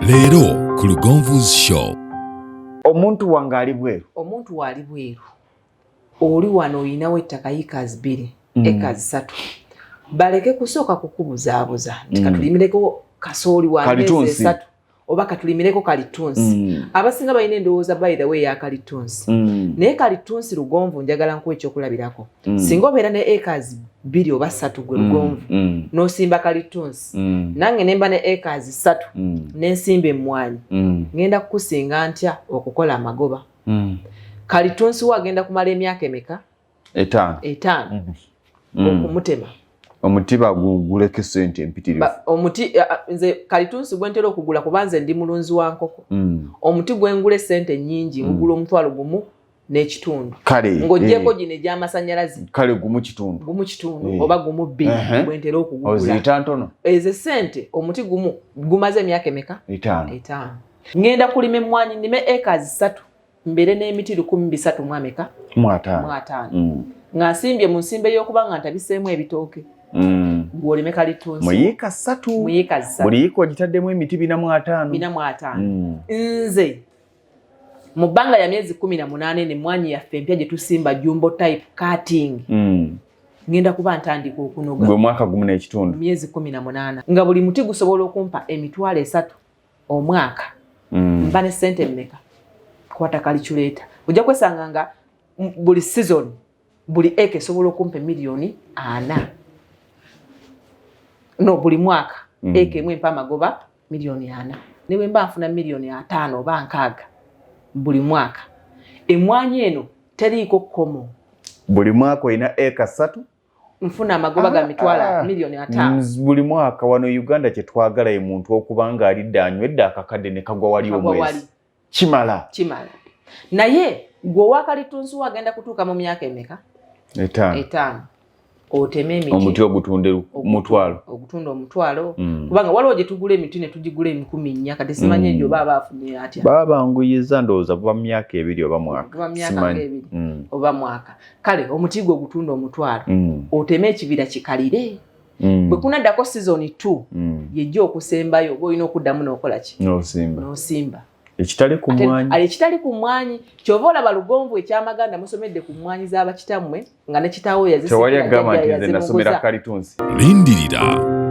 Leero ku Lugonvu's Show. Omuntu wange ali bweru. Omuntu waali bweru. Oli wano oyinawo ettaka yiika 2, eka 3. Baleke kusooka kukubuzaabuza nti katulimireko kasooli wa myezi Kalitunsi. 3 oba katulimireko kalitunsi. Abasinga balina endowooza, by the way, ya kalitunsi. Naye kalitunsi, Lugonvu, njagala nkuwa ekyokulabirako. Singa obeera ne acres 2 oba 3, gwe Lugonvu, n'osimba kalitunsi, nange nemba ne acres 3 nensimba emmwanyi, ngenda kukusinga ntya okukola amagoba? Kalitunsi wo agenda kumala emyaka emeka? 5. 5 okumutema. Omuti baguguleko esente empitirivu. Omuti nze kalitunsi gwe ntera okugula, kuba nze ndi mulunzi wa nkoko, omuti gwengula esente nnyingi ngugula 1,500. Ng'oggyeko gino egy'amasannyalaze. Kale 1.5. 1.5 oba 1.2 bwe ntera okugugula. Oziyita ntono. Ezo esente, omuti gumu gumaze emyaka emeka? 5. 5. Ngenda kulima emmwanyi, nnime acres 3, mbeere n'emiti 1300 mu ameka? Mu ataano. Mu ataano, nga nsimbye mu nsimbe y'okuba nga ntabiseemu ebitooke. Gw'olime kalitunsi Mu yiika 3. Mu yiika 3. Buli yiika ogitaddemu emiti 450. 450. Nze mu bbanga lya myezi 18 nemwanyi yaffe empya gye tusimba, jumbo type cutting, ngenda kuba ntandika okunoga. Gwe mwaka 1.5. Myezi 18, nga buli muti gusobola okumpa 300,000 omwaka. Mba ne sente mmeka? Kwata calculator, ojja kwesanga nga buli season, buli eka esobola okumpa 40 million, no buli mwaka eka emu empa amagoba 40 million. Ne bwe mba nfuna 50 million oba 60 buli mwaka, emwanyi eno teriiko kkomo. Buli mwaka olina eka 3. Nfuna amagoba ga mitwalo 50 million. Buli mwaka wano Uganda kyetwagala ye muntu okuba nga alidde, anywedde, akakadde ne kagwa wali Kagwa omwezi. Wali. Kimala. Kimala. Naye gwe owakalitunsi agenda kutuuka mu myaka emeka? 5. 5, oteme emiti. Omuti ogutunde 1000. Ogutunda 1000. Kubanga waliwo gye tugula emiti ne tugigula 4,000. Kati simanyi egyo oba abafunye atya. Baba banguyiza, ndowooza buba mu myaka 2 oba mwaka. Buba myaka Simanyi. nga 2 oba mwaka. Kale omuti gwe ogutunda 1000, oteme ekibira kikalire. Bwe kunaddako season 2, yejja okusembayo, oba olina okuddamu n'okola ki? N'osimba. N'osimba. Ekitali ku mwanyi. Ale ekitali ku mmwanyi, kyova olaba, Lugonvu, ekyamaganda musomedde ku mmwanyi z'abakitammwe, nga ne kitaawo Tewali yazisikira, agamba jjajja nti nze nasomera yazimuguza. kalitunsi. Lindirira.